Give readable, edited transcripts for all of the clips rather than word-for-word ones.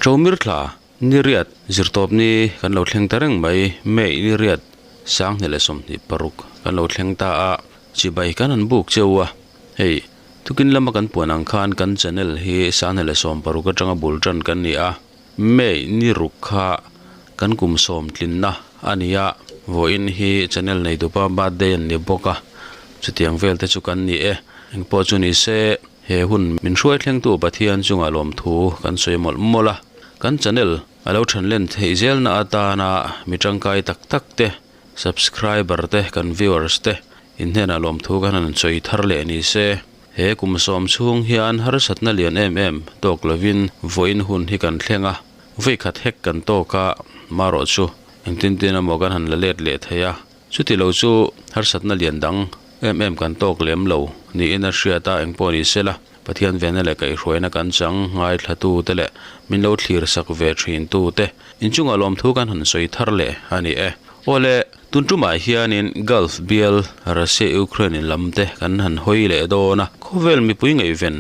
Ṭomir thla ni riat zirtawp ni kan lo thleng ta reng mai, May ni riat 2026 kan lo thleng ta a, chibai kan han buk cheu a, hei tukin lama kan puan ang khan kan channel hi 2016 atanga bul ṭan kan ni a, May ni ruk kha kan kum sawm tlinna a ni a, vawiin hi channel neitupa birthday an ni bawk a, chutiang vel te chu kan ni e, engpawh chu ni se. He hun min hruai thlengtu Pathian chunga lawmthu kan sawi mawlh mawlh a, kan channel a lo thanlen theih zelna atana mi tangkai tak tak te, subscriber te, kan viewers te in hnenah lawmthu kan han sawi thar leh ni se. He kum sawm chhung hian harsatna lian em em tawk lovin vawiin hun hi kan thleng a, vawi khat hek kan tawk a, marawh chu engtin tin emaw kan han la let leh thei a. Chuti lo chu harsatna lian dang em em kan tawk lem lo niin a hriat a, engpawh ni sela Pathian venna leh kaihhruaina kan chang ngaithlatute leh min lo thlir sak ve thintute inchungah lawmthu kan han sawi thar leh a ni e. Awle, tun tumah hianin Gulf bial Russia-Ukraine in lam te kan han hawi leh dawn a, khawvel mipui ngaihven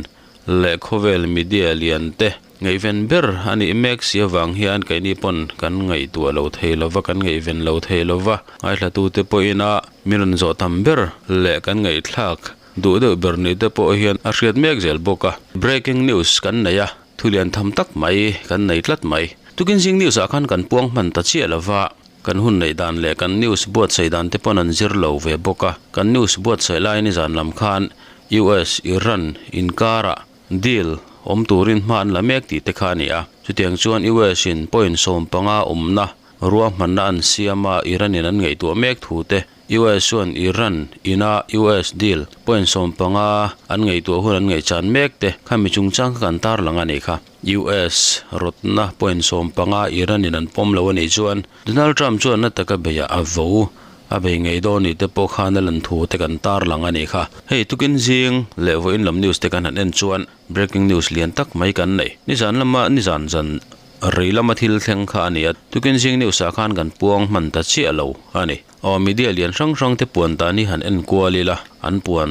leh khawvel media lian te Ngaihven ber a nih mek si avang hian keini pawn kan ngaihtuah lo thei lova, kan ngaihven lo thei lova, ngaithlatute pawhin a min rawn zawh tam ber leh kan ngaihthlak duh deuh ber nih te pawh hian a hriat mek zel bawk a. Breaking news kan nei a, thu lian tham tak mai kan nei tlat mai. Tukin zing news ah khan kan puang hman ta chiah lova, kan hun neih dan leh kan news buatsaih dan te pawn an zir lo ve bawk a. Kan news buatsaih lai nizan lam khan US, Iran inkarah Deal awm turin hma an la mek tih te kha a ni a. Chutiang chuan US in point 15 awmna ruahmanna an siam a, Iran in an ngaihtuah mek thu te, US chuan Iran ina US deal point 15 an ngaihtuah hun an ngaihchan mek te kha mi chungchang kha kan tarlang a nih kha. US rawtna point 15 Iran in an pawm lo a nih chuan Donald Trump chuan na taka beiah a vo A bei ngei dawn ni te pawh khan a lan thu te kan tarlang a nih kha. Hei tukin zing leh vawiin lam news te kan han en chuan breaking news lian tak mai kan nei. Nizan lama nizan zan rei lama thil thleng kha a ni a, tukin zing news ah khan kan puang hman ta chiah lo a ni. Aw media lian hrang hrang te puan dan hi han en kual ila, an puan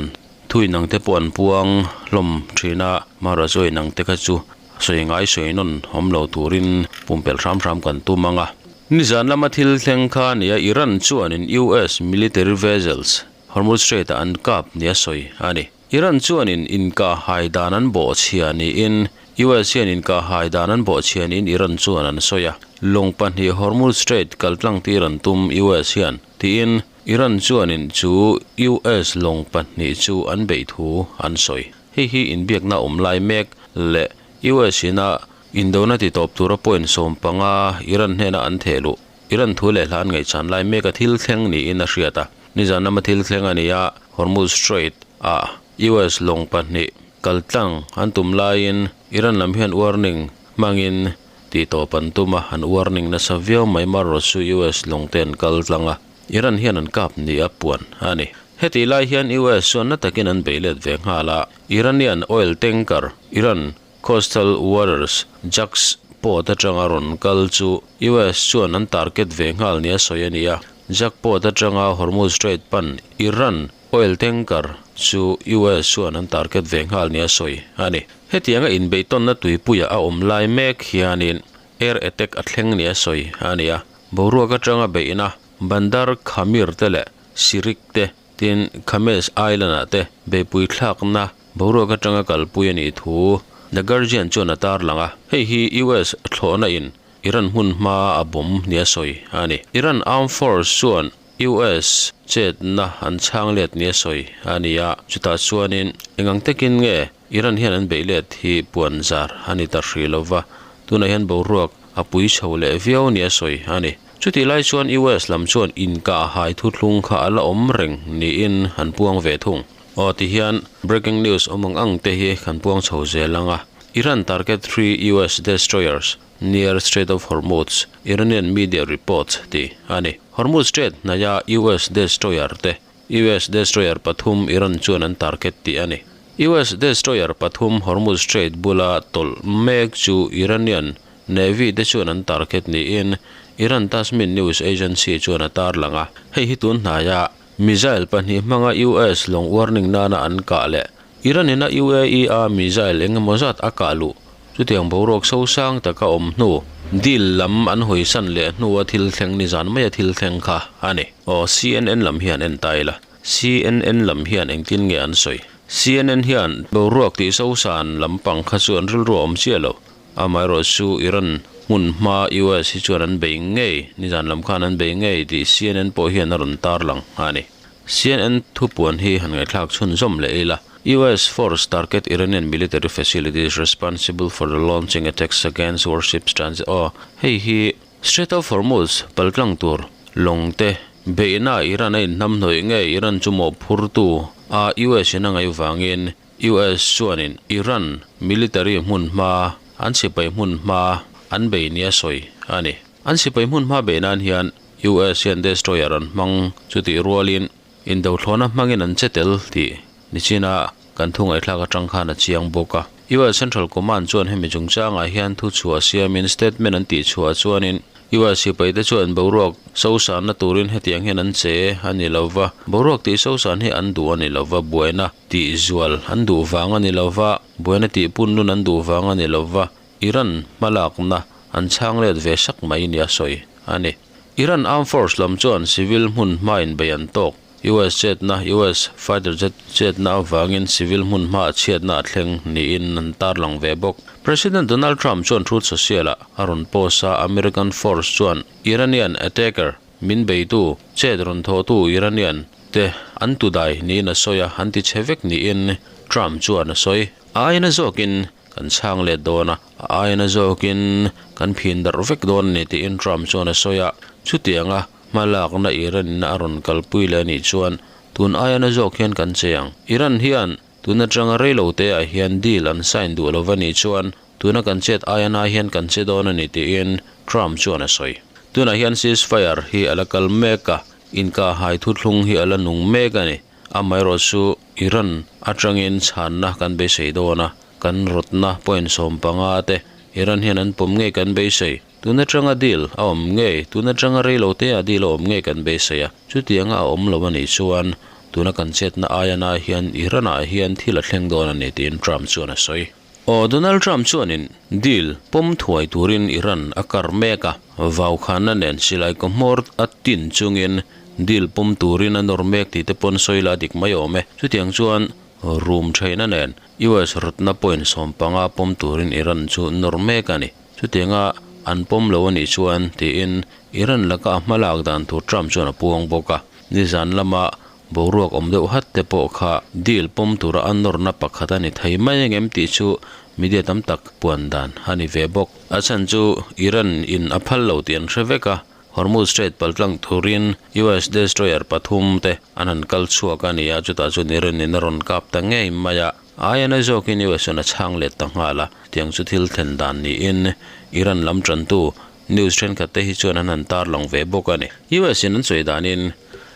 thui nang te pawh an puang hlawm thin a, Mara Joy nang te kha chu Sawi ngai sawi nawn awm lo turin pumpelh hram hram kan tum ang a. Nizan lama thil thleng kha nia Iran chuanin US military vessels Hormuz Strait-ah an kap nia sawi a ni. Iran chuanin inkahhai dan an bawhchhia niin US hian inkahhai dan an bawhchhia niin Iran chuan an sawi a. Lawng pahnih Hormuz Strait kaltlang tir an tum US hian tiin Iran chuanin chu US lawng pahnih chu an beih thu an sawi. Hei hi inbiakna awm lai mek leh US ina indona ti tawp tura point 15 Iran hnena an theh luh, Iran thu leh hla an ngaihchan lai meka thil thleng niin a hriat a. Nizan lama thil thleng a ni a, Hormuz Strait ah US lawng pahnih kal tlang an tum laiin Iran lam hian warning hmangin ti tawp an tum a, an warning nasa viau mai marawh chu US lawng te an kal tlang a. Iran hian an kap ni a puan a ni. Hetih lai hian US chuan na takin an bei let ve nghal a, Iranian oil tanker Iran coastal waters Jax port atanga rawn kal chu US chuan an target ve nghal nia sawi a ni a. Jax port atanga Hormuz Strait pan Iran oil tanker chu US chuan an target ve nghal nia sawi a ni. Hetianga inbeihtawnna tuipuia a awm lai mek hianin air attack a thleng nia sawi a ni a. Boruak atanga beihna Bandar Khamir te leh Sirik te, tin Khames Island-ah te beihpui thlakna boruak atanga kalpui a nih thu The Guardian chuan a tarlang a. Hei hi US thlawhna in Iran hmun hma a bawm nia sawi a ni. Iran Armed Force chuan US chetna an chhang let nia sawi a ni a, chutah chuanin engang takin nge Iran hian an beih let hi puan zar a ni ta hrih lova, tunah hian boruak a pui chho leh viau nia sawi a ni. Chutih lai chuan US lam chuan inkahhai thuthlung kha a la awm reng niin an puang ve thung. Aw ti hian breaking news awm ang ang te hi kan puang chho zel ang a. Iran target three US destroyers near Strait of Hormuz, Iranian media reports tih a ni. Hormuz Strait hnaia US destroyer te US destroyer pathum Iran chuan an target tih a ni. US destroyer pathum Hormuz Strait bula tawlh mek chu Iranian Navy te chuan an target niin Iran Tasmin news agency chuan a tarlang a. Hei hi tun hnaia missile pahnih hmanga US lawng warning nana an kah leh Iran ina UAE a missile engemaw zat a kah luh. Chutiang boruak sosang taka awm hnu, deal lam an hawisan leh hnua thil thleng nizan maia thil thleng kha a ni. Aw, CNN lam hian en ta ila. CNN lam hian engtin nge an sawi? CNN hian boruak tih sosan lampang kha chu an rilru a awm chiah lo. Amaherawh chu Iran hmun hma US hi chuan an bei ngei, nizan lam khan an bei ngei tih CNN pawh hian a rawn tarlang a ni. CNN thupuan hi han ngaihthlak chhunzawm leh ila. US force target Iranian military facilities responsible for the launching attacks against warships transit aw hei hi Strait of Hormuz paltlang tur lawng te beihna Iran a inhnamhnawih nge Iran chu mawhphurtu a US in a ngaih vangin US chuanin Iran military hmun hma an sipai hmun hma an bei nia sawi a ni. An sipai hmun hma beih nan hian US hian destroyer an hmang chutih rualin Indothlawna hmangin an che tel tih nichina kan thu ngaihthlak atang khan a chiang bawk a. US Central Command chuan hemi chungchangah hian thu chhuah siamin statement an tih chhuah chuanin US sipaite chuan boruak sosanna turin hetiang hian an che a ni lo va, boruak tih sosan hi an duh a ni lo va, buaina tih zual an duh vang a ni lo va, buaina tih pun nun an duh vang a ni lo va, Iran hmalakna an chhang let ve sak mai nia sawi a ni. Iran Armed Force lam chuan civil hmun hmain bei an tawk. US chetna, US fighter jet chetna avangin civil hmun hmaah chhiatna a thleng niin an tarlang ve bawk. President Donald Trump chuan Truth Social-ah a rawn post a, American force chuan Iranian attacker min beitu, chet rawn thawhtu Iranian te an tudai niin a sawi a, an ti chhe vek niin Trump chuan a sawi. A aina zawkin Kan chhang let dawn a, a aina zawkin kan phin darh vek dawn a ni tiin Trump chuan a sawi a. Chutianga hmalakna Iran in a rawn kalpui leh a nih chuan tun aiana zawk hian kan che ang. Iran hian tun atanga reilo te ah hian deal an sign duh lo va nih chuan tuna kan chet aiana hian kan che dawn a ni tiin Trump chuan a sawi. Tunah hian ceasefire hi a la kal mek a, inkahhai thuthlung hi a la nung mek a ni. Amaherawh chu Iran atangin chhanna kan beisei dawn a, kan rawtna point 15 te Iran hian an pawm ngei kan beisei. Tun atanga deal a awm ngei, tun atanga reilo te ah deal a awm ngei kan beisei a, chutianga a awm lo a nih chuan tuna kan chetna aia hian Iran ah hian thil a thleng dawn a ni tiin Trump chuan a sawi. Aw, Donald Trump chuanin deal pawm thuai turin Iran a kar mek a, vaukhanna nen silai kaw hmawr a tin chungin deal pawm turin a nawr mek tih te pawn sawi la dik mai awm e. Chutiang chuan rum theihna nen US rawtna point 15 pawm turin Iran chu nawr mek a ni. Chutianga an pawm lo a nih chuan tiin Iran laka a hmalak dan tur Trump chuan a puang bawk a. Nizan lama Boruak awm deuh hat te pawh kha deal pawm tura a nawrna pakhat a ni thei mai angem tih chu media tam tak puan dan a ni ve bawk. A chhan chu Iran in a phal lo tih an hre vek a, Hormuz Strait paltlang turin US destroyer pathum te an han kal chhuak a ni a, chutah chuan Iran in a rawn kap ta ngei mai a, aia na zawkin US chuan a chhang let ta nghal a, tiang chu thil thlen dan niin Iran lam tantu news thenkhat te hi chuan an han tarlang ve bawk a ni. US in an sawi danin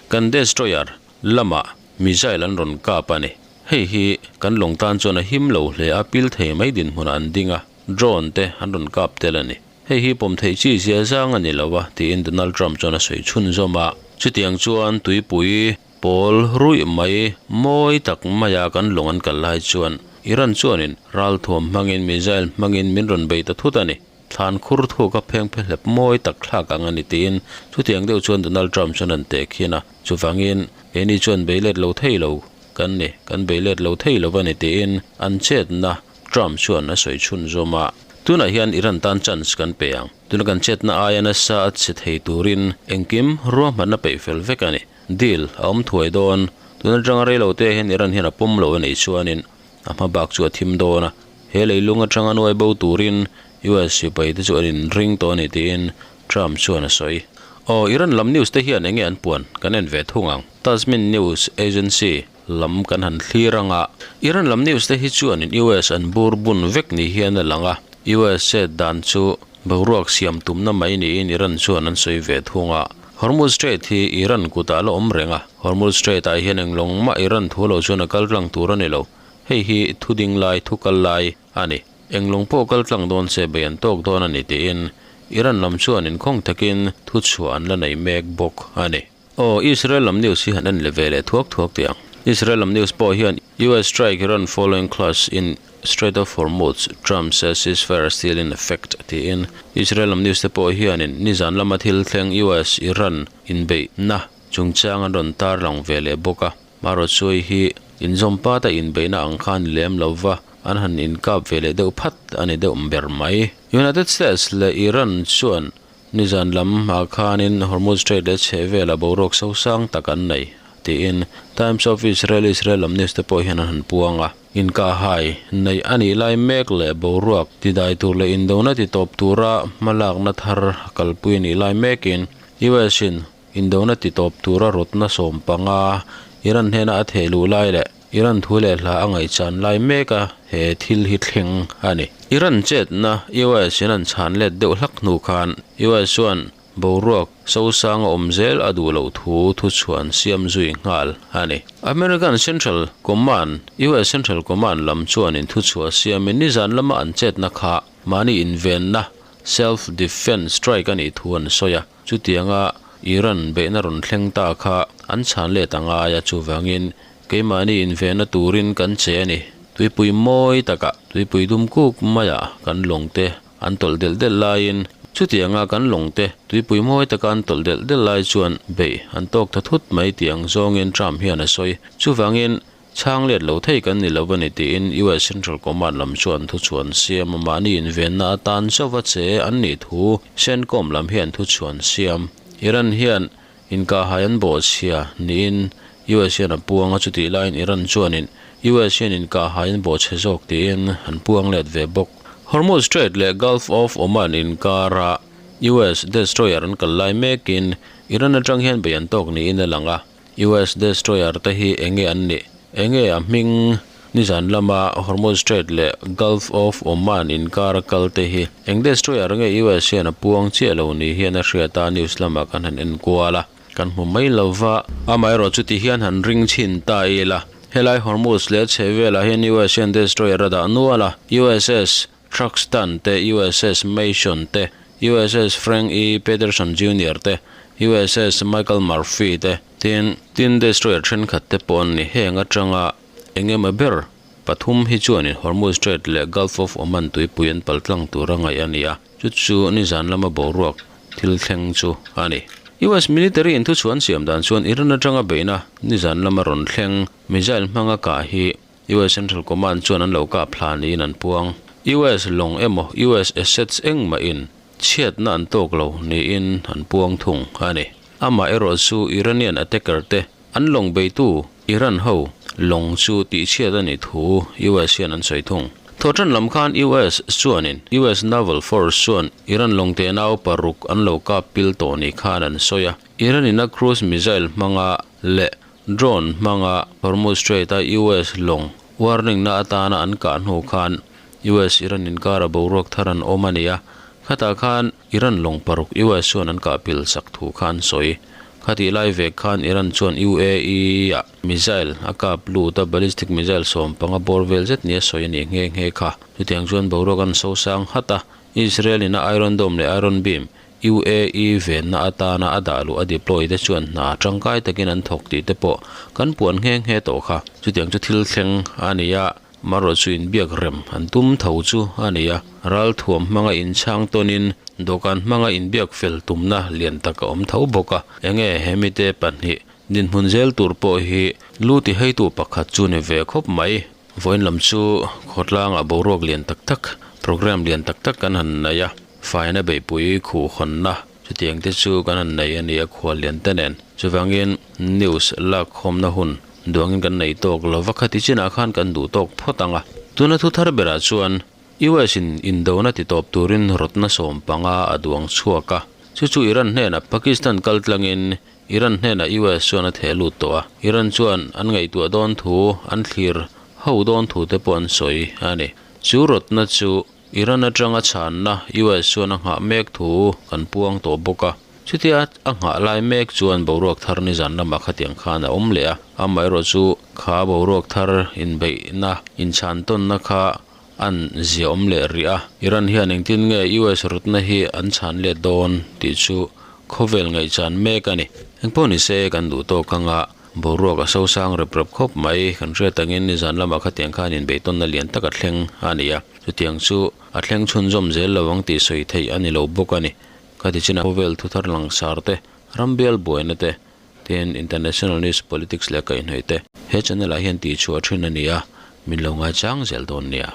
Kan destroyer lamah missile an rawn kap a ni. Hei hi kan lawng tan chuan a him lo hle a, pil thei mai dinhmunah an ding a, drone te an rawn kap tel a ni. Hei hi pawm theih chi zia zang a ni lo a, tiin Donald Trump chuan a sawi chhunzawm a. Chutiang chuan tuipui pawl ruih mai mawi tak maia kan lawng an kal lai chuan Iran chuanin ralthuam hmangin missile hmangin min rawn bei ta thut a ni. Thlan khur thuk a pheng phe hlep mawi tak thlak ang a ni tiin chutiang deuh chuan Donald Trump chuan an teh khin a. Chuvangin, keini chuan bei let lo thei lo kan ni, kan bei let lo thei lo a ni tiin an chetna Trump chuan a sawi chhunzawm a. Tunah hian Iran tan chance kan pe ang. Tuna kan chetna aia nasa a che thei turin engkim ruahmanna peih fel vek a ni. Deal a awm thuai dawn. Tun atanga reilo te hian Iran hian a pawm lo a nih chuanin a hma bak chu a thim dawn a. He leilung atanga nuai bo turin US sipai te chu an inring tawh a ni tiin Trump chuan a sawi. Aw, Iran lam news te hian enge an puan kan en ve thung ang. Tasmin News Agency lam kan han thlir ang a, Iran lam news te hi chuanin US an bur bun vek ni hian a lang a, US chet dan chu boruak siam tumna mai niin Iran chuan an sawi ve thung a. Hormuz Strait hi Iran kutah a la awm reng a, Hormuz Strait ah hian englawng mah Iran thu lo chuan a kal tlang tur a ni lo. Hei hi thu ding lai, thu kal lai a ni. Eng lawng pawh kal tlang dawn se bei an tawk dawn a ni tiin Iran lam chuan inkhawng takin thu chhuah an la nei mek bawk a ni. Aw, Israel lam news hi han en leh ve leh thuak thuak teh ang. Israel lam news pawh hian US strike Iran following clash in Strait of Hormuz, Trump says ceasefire still in effect tiin Israel lam news te pawh hianin nizan lama thil thleng US Iran inbeihna chungchang an rawn tarlang ve leh bawk a. Marawchuai hi inzawm pata inbeihna ang khan ni lem lova an han inkap ve leh deuh phat a ni deuh ber mai. United States leh Iran chuan Nizan lam ah khanin Hormuz Strait leh chhehvelah boruak sosang tak an nei, tiin Times of Israel Israel lam news te pawh hian an han puang a. Inkahhai neih a nih lai mek leh boruak tidai tur leh indona titawp tura hmalakna thar kalpui a nih lai mekin US in indona titawp tura rawtna 15 Iran hnena a theh luh lai leh Iran thu leh hla a ngaihchan lai mek a he thil hi thleng a ni. Iran chetna US in an chhan let deuh hlak hnu khan US chuan boruak sosang a awm zel a duh loh thu thuchhuan siam zui nghal a ni. American Central Command, US Central Command, lam chuanin thuchhuah siamin nizan lama an chetna kha mahni invenna, self defence, strike a nih thu an sawi a. Chutianga Iran beihna rawn thleng ta kha an chhan let a ngai a, chuvangin keimahni invenna turin kan che a ni. Tuipui mawi takah, tuipui dum kuk maiah kan lawngte an tawlh delh delh laiin, chutianga kan lawngte tuipui mawi taka an tawlh delh delh lai chuan beih an tawk ta thut mai tih ang zawngin Trump hian a sawi. Chuvangin Chhang let lo thei kan ni lo a ni tiin US Central Command lam chuan thuchhuan siam a, mahni invenna atan chauva che an nih thu CENTCOM lam hian thuchhuan siam. Iran hian inkahhai an bawhchhia niin US hian a puang a, chutih laiin Iran chuanin US hian inkahhai an bawhchhe zawk tiin an puang let ve bawk. Hormuz Strait leh Gulf of Oman inkara US destroyer an kal lai mekin Iran atang hian bei an tawk niin a lang a. US destroyer te hi enge an nih? Enge a hming? Nizan lama Hormuz Strait leh Gulf of Oman inkar a kal te hi eng destroyer nge US hian a puang chiah lo ni hian a hriat a, news lamah kan han enkual a, kan hmu mai lo va. Amaherawh chuti hian han ring chhin ta ila, helai Hormuz leh chhe velah hian US hian destroyer a dah nual a, USS Truxtun te, USS Mason te, USS Frank E. Peterson Junior te, USS Michael Murphy te, tin, tin destroyer thenkhat te pawh an ni. Heng atanga eng emaw ber pathum hi chuanin Hormuz Strait leh Gulf of Oman tuipui an paltlang tura ngaih a ni a, chu chu nizan lama boruak thil thleng chu a ni. US military in thuchhuan siam dan chuan Iran atanga beihna nizan lama rawn thleng missile hmanga kah hi US Central Command chuan an lo kap hla niin an puang. US lawng emaw US assets engmahin chhiatna an tawk lo niin an puang thung a ni. Amah erawh chu Iranian attacker te an lawng beitu Iran ho lawng chu tihchhiat a nih thu US hian an sawi thung. Thawhtan lam khan US chuanin US Naval Force chuan Iran lawng tenau paruk an lo kap pil tawh ni khan an sawi a. Iran in a cruise missile hmanga leh Drone hmanga Hormuz Strait-a US lawng warning na atana an kah hnu khan US Iran inkara boruak thar an awm a ni a, khatah khan Iran lawng paruk US chuan an kah pil sak thu kha an sawi. Khatih lai vek khan Iran chuan UAE-ah missile a kap lut a, ballistic missile 15 bawr vel zet nia sawi a nih nghe nghe kha. Chutiang chuan boruak an sosang hat a, Israel in a Iron Dome leh Iron Beam UAE venna atana a dah luh a deploy te chuan hna tangkai takin an thawk tih te pawh kan puan nghe nghe tawh kha. Chutiang chu thil thleng a ni a, marawh chu inbiak rem an tum tho chu a ni a, ralthuam hmanga inchhang tawnin dawhkan hmanga inbiak fel tumna lian tak a awm tho bawk a. Enge hemite pahnih dinhmun zel tur pawh hi lu ti heitu pakhat chu ni ve khawp mai. Vawiin lam chu khawtlangah boruak lian tak tak, program lian tak tak kan han nei a. Faina beihpui khuhhawnna chutiang te chu kan han nei a ni a khual lian te nen. Chuvangin news lak khawmna hun duangin kan nei tawk lo va khati chinah khan kan duh tawk phawt ang a. Tuna thu thar berah chuan US in indona ti tawp turin rawtna 15 a duang chhuak a. Chu chu Iran hnenah Pakistan kal tlangin Iran hnenah US chuan a theh lut tawh a. Iran chuan an ngaihtuah dawn thu an thlir ho dawn thu te pawh an sawi a ni. Chu rawtna chu Iran atanga chhanna US chuan a nghah mek thu kan puang tawh bawk a. Chutia a nghah lai mek chuan boruak thar nizan lamah khatiang khan a awm leh a. Amaherawh chu kha boruak thar inbeihna, inchhan tawnna kha an zia awm leh rih a. Iran hian engtin nge US rawtna hi an chhan let dawn tih chu khawvel ngaihchan mek a ni. Engpawh nise kan duh tawk anga. Boruak a sosang rep rep khawp mai. Kan hriat angin nizan lamah khatiang khan inbeihtawnna lian tak a thleng a ni a. Chutiang chu a thleng chhunzawm zel lo ang tih sawi theih a ni lo bawk a ni. Khati chinah khawvel thuthar langsar te, rambial buaina te, tin international news, politics leh kaihhnawih te he channel ah hian tihchhuah thin a ni a, min lo ngaichang zel dawn nia.